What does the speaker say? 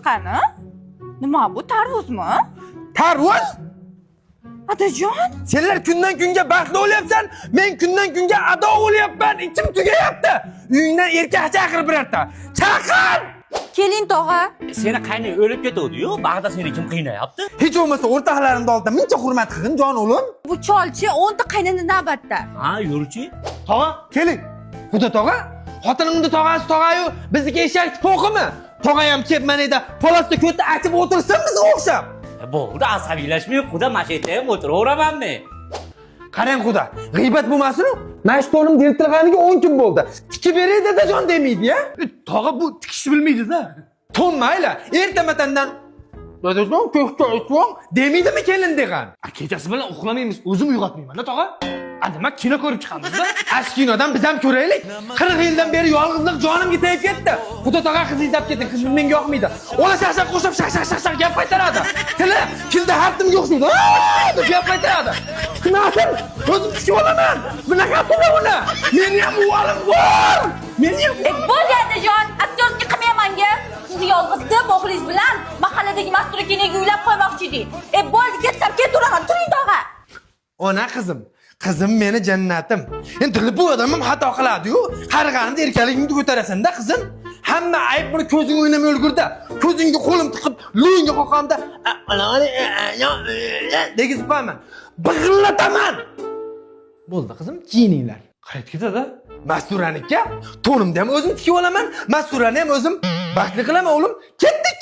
Qani? Nima bu, tarvuzmi? Tarvuz? Adajon, Senlar kundan kunga baxtli bo'lyapsan, men kundan kunga ado bo'lyapman, ichim tugayapti. Uyingdan erkak chaqir birorta. Chaqir! Keling, tog'a. Seni qaynang o'lib ketuvdi-yu, bag'da seni kim qiynayapti? Hech bo'lmasa o'rtoqlarimni oldida muncha hurmat qilgin, jon o'g'lim. Bu cholchi 10 ta qaynana navbatda. Ha, yurchi. Tog'a, keling. Xudo tog'a, xotinimni tog'asi tog'ayu, bizniki eshak po'qimi? Tog'a ham kelib mana yerda polosda ko'tni achib o'tirsin bizga o'xshab. E, bo'ldi, asabiylashmay, quda, mana shu yerda ham o'tiraveramanmi? Qarang, xudo, g'iybat bo'lmasin-u. Mana shu to'nim yirtilganiga 10 kun bo'ldi. Tikib beray, dadajon, demaydi, ya? Tog'a, bu tikishni bilmaydi-da. To'n mayli, erta-matandan "Dadajon, ko'kcha aytvang" demaydimi kelin degan. A, kechasi bilan uxlamaymiz, o'zim uyg'otmayman-da, tog'a. A, nima, kino ko'rib chiqamiz-da. Ash kinodan biz ham ko'raylik. 40 yildan beri yolg'izlik jonimga tegib ketdi. Xudo tog'a, qizingizni olib keting, qizim menga yoqmaydi. Ola shaq-shaq qo'shib shaq shaq shaq shaq gap qaytaradi. Tili kilda hartimga o'xshaydi. "Aa!" deb gap qaytaradi. Tikmasin, o'zim tikib olaman. Bunaqa qilma uni. Meni ham uvalim bor. Meni ham. E, bo'ldi, adajon, aktyorlik qilmayman-ga. Sizni yolg'iz deb o'g'lingiz bilan mahalladagi Mastura keniga uylab qo'ymoqchi edik. E, bo'ldi, ketsam ketaveraman. Turing, tog'a. Ona qizim, qizim meni jannatim. Endi bu odam ham xato qiladi-yu. Qarg'anida erkaligingni ko'tarasan-da, qizim. Hamma ayb buni ko'zing o'ynamay ulgurdi. Ko'zingga qo'lim tiqib, lo'ngga qoqamda degizib qo'yaman. Big'illataman. Bo'ldi, qizim, kiyininglar. Qayerga ketadi? Masturanikka to'nimni ham o'zim tikib olaman, Masturani ham o'zim baxtli qilaman, o'g'lim. Ketdik.